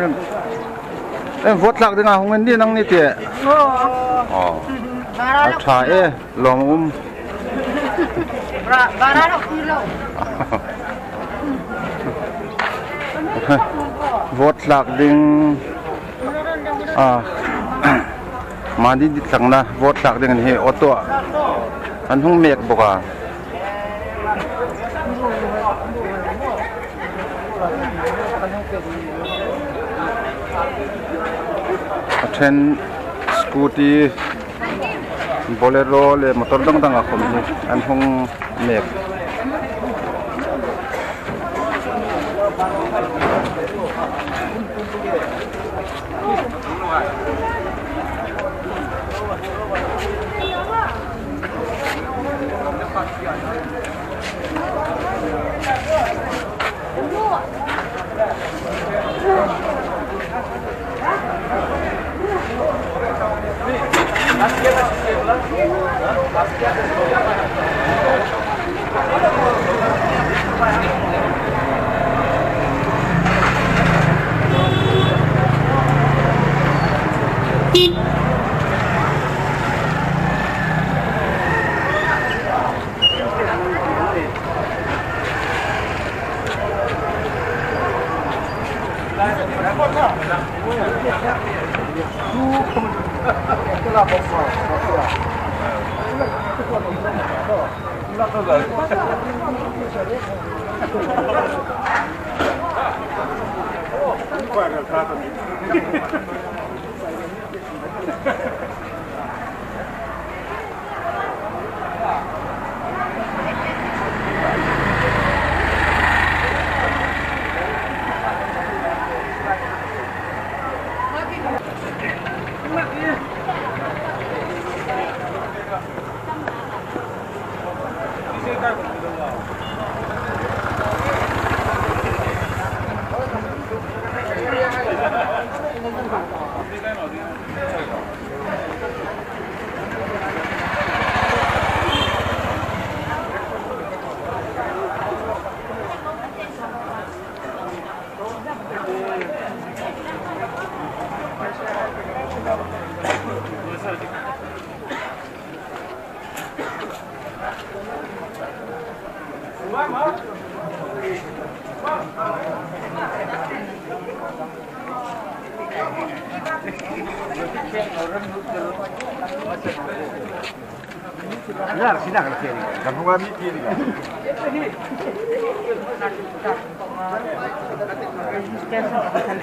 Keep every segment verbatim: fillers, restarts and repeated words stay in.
Em, em, vote thlak dinga hung in ni nangni ti. Aw. Aw. A ṭha e, lawm um. Bara, bara lo, lo. Vote thlak ding. A, mani dit tlangna vote thlak ding a ni hi, auto-a an hung mek bawk a. A ṭhen scooty, Bolero le motor dang dang a khom hi an hung mek.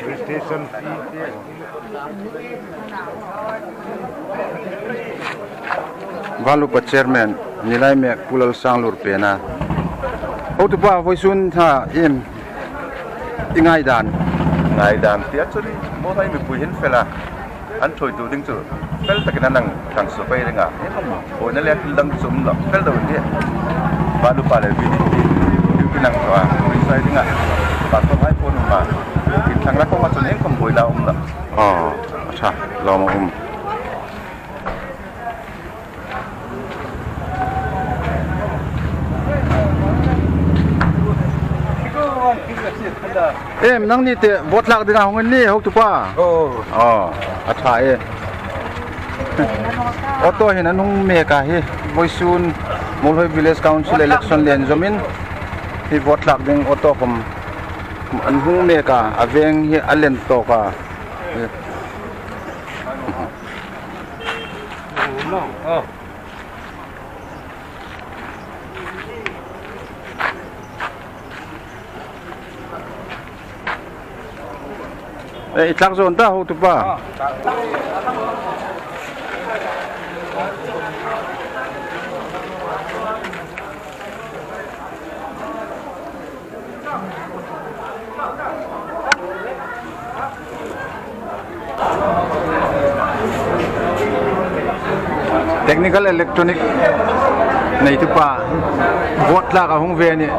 Registration fee. Valupa chairman, Nilai mek Pu Lalsanglur pena. Hotupa, vawisun hna iem i ngaidan? Ngaidan tia chu ni, Muolhoi mipui hin fel a. An ṭhuoitu ding chu fel takin an hang ṭhang suok pei ring a. Buoina le thil dang chu um lo, fel deu hi. Valupa le V D P, duty nang thaw a, buoina sai ding a. Ba ko hai ko nung ma. Kin thang la ko ma chun eng khom buoina um lo. Aw, a ṭha, lawm a um. Em, nangni te vote thlak dinga hung in ni, hotupa? Oh. Oh, a ṭha e. Auto hin an hung mek a hi, vawisun Muolhoi Village Council election len zawmin hi vote thlak ding auto khom an hung mek a, a veng hi a len tawk a. Eh, i thlak zawn ta, hotupa. Technical electronic neitupa, vote thlak a hung ve a nih.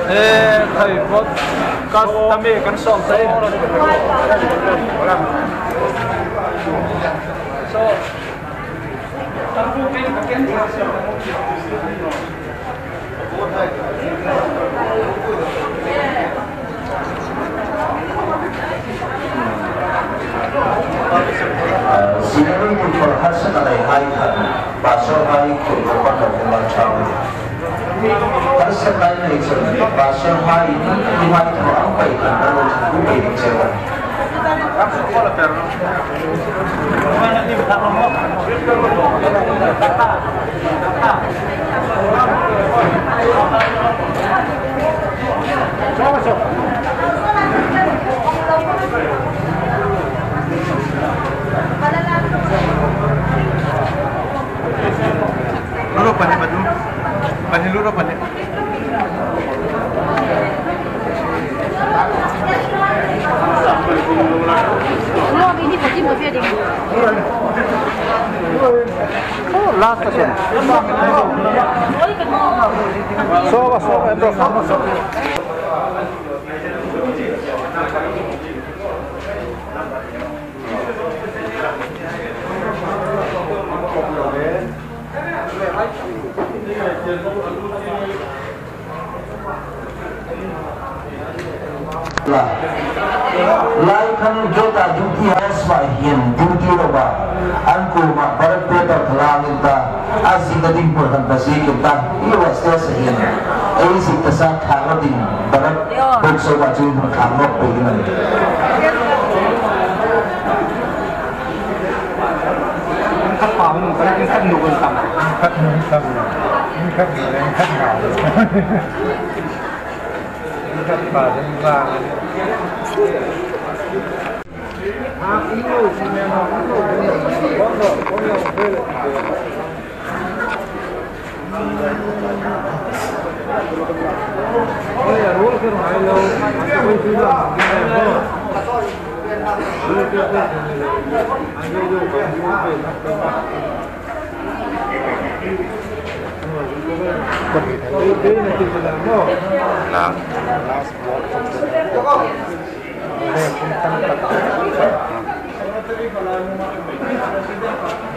Eh, thai pot, kas tami kan song sai. So, Scenery-in parharsatna nei hai khan, pastor hai kut ko pan lo ma chau. Harsatna nei chun, pastor hai, ni hai ko ang pai kan lo chu pai ni cheu. Luro pani badu. Pani luro pani. Oh, last question. So, so, so. Lai khan jota duty hours ma hin duty lo ba. An kuoma ballot paper kha la ngin ta. A zikna ding por kan ta ziek ta. I was there sa hin. Ei zik ta sa thang lo ding. Ballot box so ba chu thang lo pe ding. Khat pa hung, khat in khat nu kan tam. Khat nu kan tam. Khat nu kan tam. Khat pa ding ba.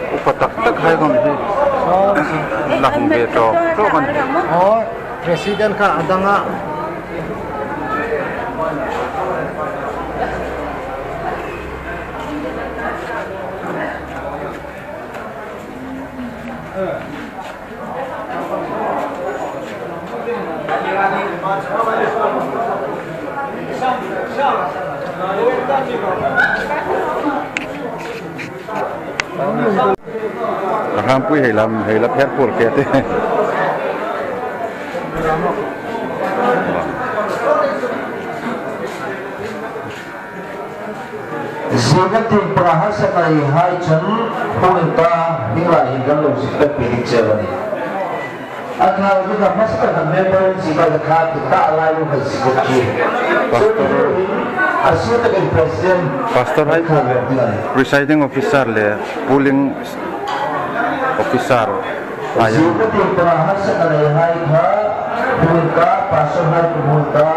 Upa tak tak hai khom hi. La hung ve tawk tawk an. Aw, President kha a dang a. A hrampui hei lam, hei la pher pur ke te. Zingna tieng panga harsatna nei hai chun hung in ta, hing lai hin kan lo zik pek pei ding cheu a nih. A thau ding a hmasa khan member in zik a kha ti ta lai lo kha zik a ki. Pastor. Chu hi a sir takin president. Pastor hai kha lo ding a nih. Presiding officer le polling officer. Zingna tieng panga harsatna nei hai kha Hmun ka, pastor hai ka hmun ka,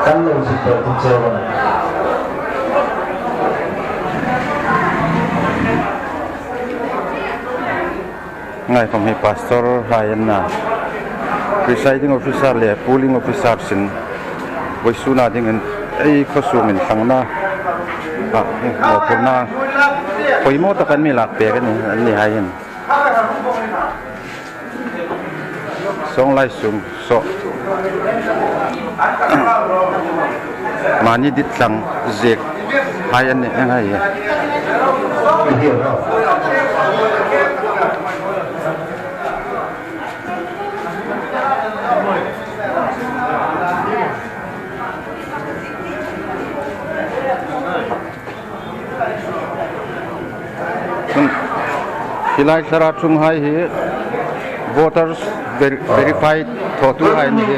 kan lo zik pek tu che wan. Ngai khom hi pastor hai an na. Presiding officer le polling officer sin voisuna dingin ei khawsung inthlang na. A, mawphurna poimaw tak an mi lak pek a nih, an ni hai hin. Song lai sung so. Mani dit tlang zek hai an ni ang hai. Hi lai thara ṭhung hai hi voters ver-, verified thawtu hai an ni hi.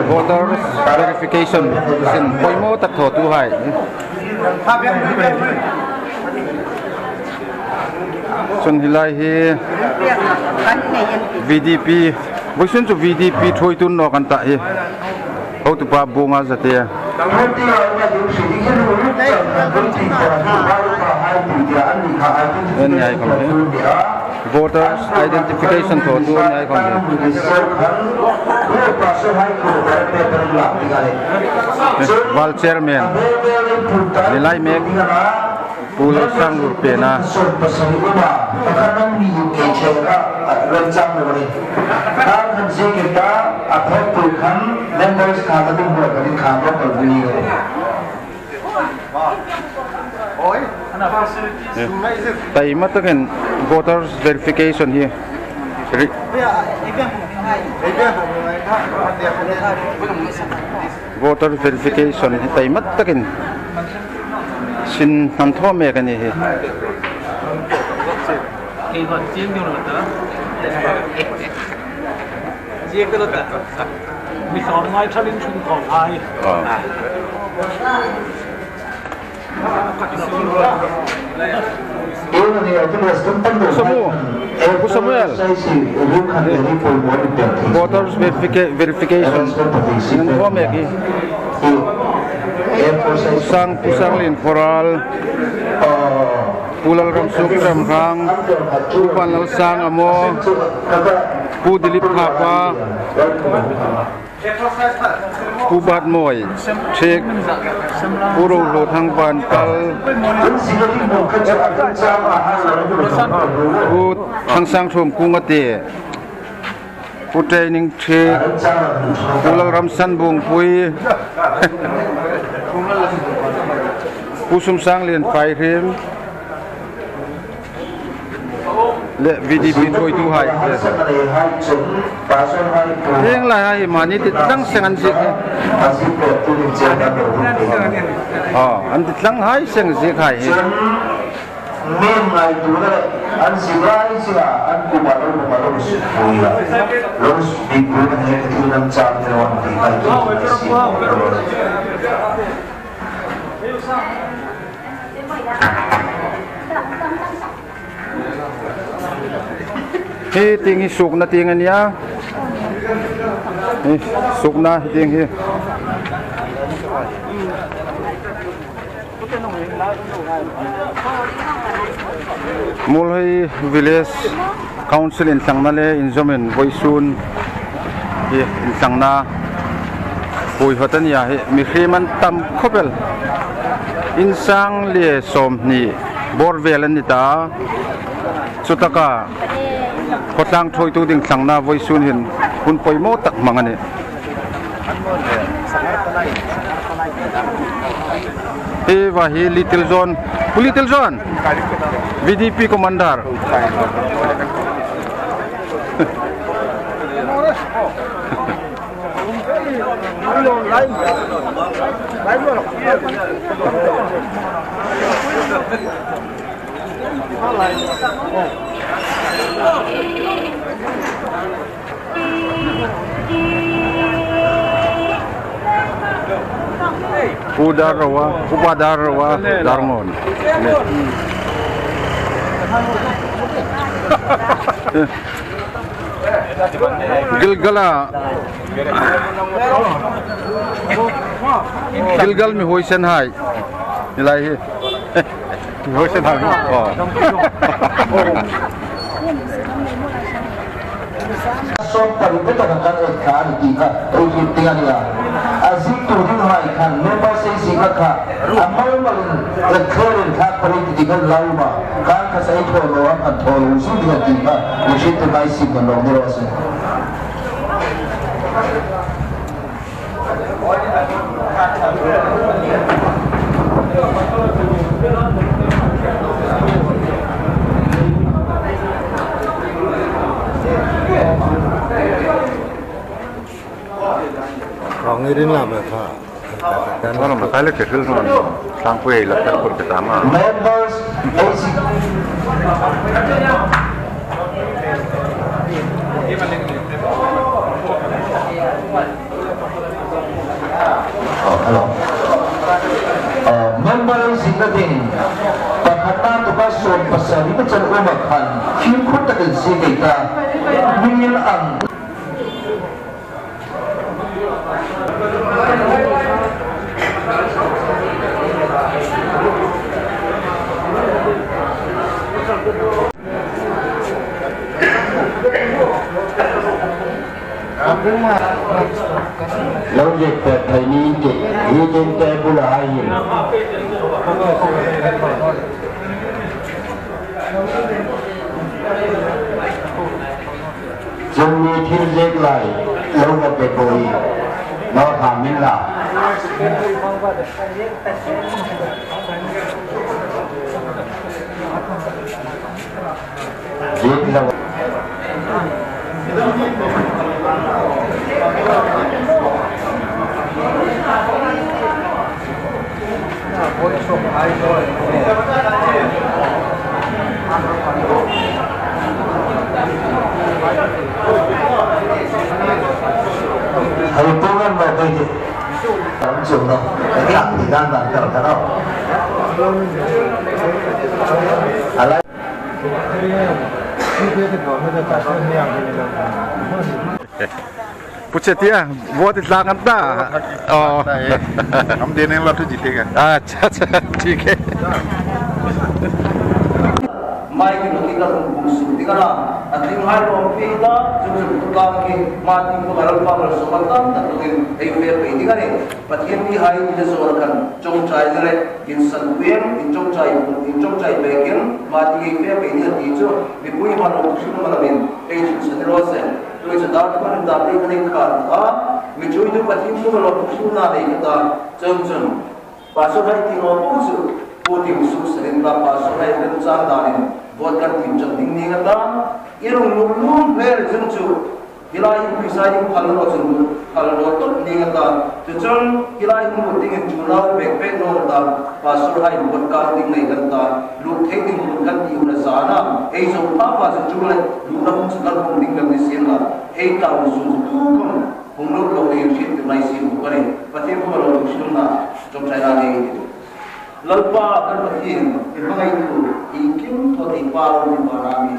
Voters verification sin poimaw tak thawtu hai. Chun hi lai hi V D P, voisun chu V D P thuoitu naw kan ta hi. Hotupa Bunga Zatia. An ni hai khom hi. Voters identification thawtu an ni hai khom hi. Val chairman. Ni lai mek. Pu Lalsang Lurpena. Taima takin voters verification hi. Ri- Voter verification hi taima takin sin hman thaw mek a ni hi. Kei hon chieng ding lo ta. Chieng ka lo ta. Mi sawm ngai thalin chun khawm ai. Ah. Samu, Pu Samuel. Voters verifica-, verification. Nang ko me ki. Pu Sang, Pu Sanglien Khoral. Pu Lalramsuk Ramrang. Pu Panlalsang Amo. Pu Dilip Thapa. Pu Batmawi Thiek, Pu Rohluothang Vankal, Pu Thangsangthuom Kungate, Pu Training Thiek, Pu Lalramsan Bungpui, Pu Sumsanglien Faihrim, le V D P thuoitu hai. Hieng lai hai mani dit tlang seng an ziek hi. Oh, an dit tlang hai seng ziek hai hi. Hi tieng hi sukna tieng a nih a. Hi sukna hi tieng hi. Muolhoi Village Council inthlangna le inzawmin voisun hi inthlangna puoi hot a ni a, hi mihriem an tam khawp el. In sang le sawmhni bawr vel an ni ta a. Chutaka khawtlang thuoitu ding inthlangna voisun hin hun poimaw tak hmang a nih. Hi va hi Little John. Pu Little John. V D P commander. Pu Darrowa, Upa Darrowa, Darngon. Gilgal a, Gilgal mi huoisen hai. Hi lai hi. Mi huoisen hai. Oh. Sawm pariet tak kan en kha a ni ti kha ei hriet ding a nih a. A ziektu dinghai khan members ei ziekna kha a mal malin, a clear in thlak pariet ti khan lau ma. Kan kha sa ei thaw lo, an thaw lo zing ding a ti kha ei hriet ding a, ei siem kan lo ni raw se. Kawng i ring la ma kha. Kan ram ka le ke hril ram. Sang pui la ka kur ke ta ma. Members, A C. Oh, hello. Uh, member A C meeting. Pakhatna tuka sawm pasari mi chan um a khan. Fimkhur takin ziek ei ta. Min ang. Lo ziek pek thei ni ti, hi tin te bula hai hin. Chun mi thil ziek lai lo va pe poi. Naw tha min la. Ziek lo. Hei, program ba dei dei. Tam chung no. Ka kang di dan dan kar ka no. Alai. Pu Chetia, vote i tlang an ta. Oh. Am de neng la tu ji te ka. Acha, acha, thik hai. Mai ki lo ki ka lung bung su ti ka na. A tling hai lo pi ta, chu chu ku ta ki, ma ti ko ka lo pa lo so ma tam ta tu in, ei fe pe ti ka ni. Pathien mi hai ti le so kan, chawngchai le, in san kuem, in chawngchai, in chawngchai pe kin, ma ti ei fe pe ni ti chu, mi pui ma lo su ma la min, ei chu san ro se. Tui chu dar thun dar dei ka nei khan a, mi chui tu Pathien thu lo tu na nei ka ta, chun chun. Pastor hai ti lo pu chu, pu ti su sarin ta pastor hai ren chang danin, vote kan tim chang ding ni ka ta, i rung lum lum hle chun chu, hi lai hi pisa ding phal lo chun, phal lo tot ni ka ta, chu chun, hi lai hi mu ding in chu lau bek bek lo ta, pastor hai vote kan ding nei kan ta, lut thei ding lut kan ti u na sa na, ei zo pa pa chu chu le, lut na hung chu kan hung ding kan ni sin la. Ei tau su tu khom hung lut lo ding hriet tir lai si bu ka ni. Pathien khom lo lungsietna, chawngchaina nei ti. Lalpa kan Pathien, i hmangai tu, i kim tho thei pa lo ni ba na mi.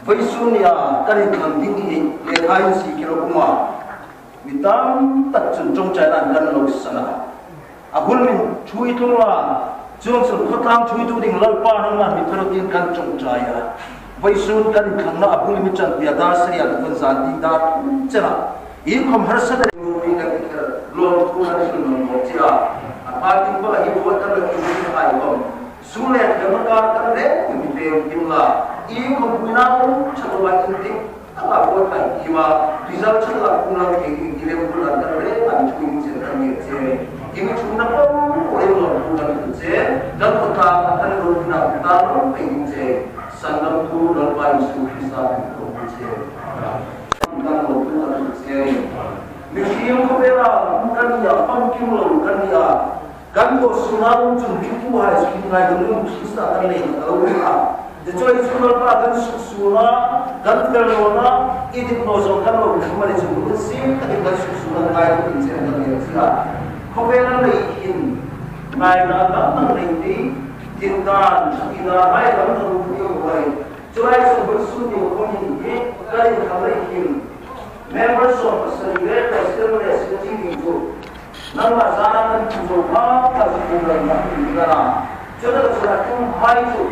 Vawisun nia kan inthlang ding hi, le thai si ki lo um a. Mi tam tak chun chawngchaina kan lo san a. A bul min ṭhuoi tlung la, chuong chun khawtlang ṭhuoitu ding Lalpa nangma mi thar tin kan chawngchai a. Vawisun kan inthlangna a bul mi chan tia dar sariat kan zan ding dar thum chena. I khom harsa deu mi kan ti kher, lawm thu kan hril nawk che a. A pa ding pa hi bo kan lo ti hai khom. Su le kan ka kan le mi pe kim la. I khom puina um chatu ba in ti. Ama vote kan tima, result chu la kum lang thei ding ti le kum lang kan reng an thu in chen kan ni che. Ti mi thu na pawm pawm lo thu kan ni che. Kan khawtlang kan lo na ta lo pe ni che. Sangam thu Lalpa Isu Krista kan ko ni che. Kan lo thu kan ni che. Mihriem khawvela kan nia, famkim lo kan nia. Kan thaw suna um chun mi puhai chu ngaidam Krista kan nei ta lo ring a. Ti chuan chu Lalpa kan suk suna, kan fel nawna, i dit naw zawng kan lo ring mani chu min sin takin kan suk suna ngaidam in chen kan nei si a. Khawvel an nei hin ngaina dang dang nei ni, tin dan, ina hai dang dang ni lo ai. Chu lai chu hun sun ni hun hin hi ka ring kha lei hin, members of Assembly, President le Secretary ding chu nangma zana kan thu zo hma hma chu kum lam na hin ka la. Chu la chu la kum hai chu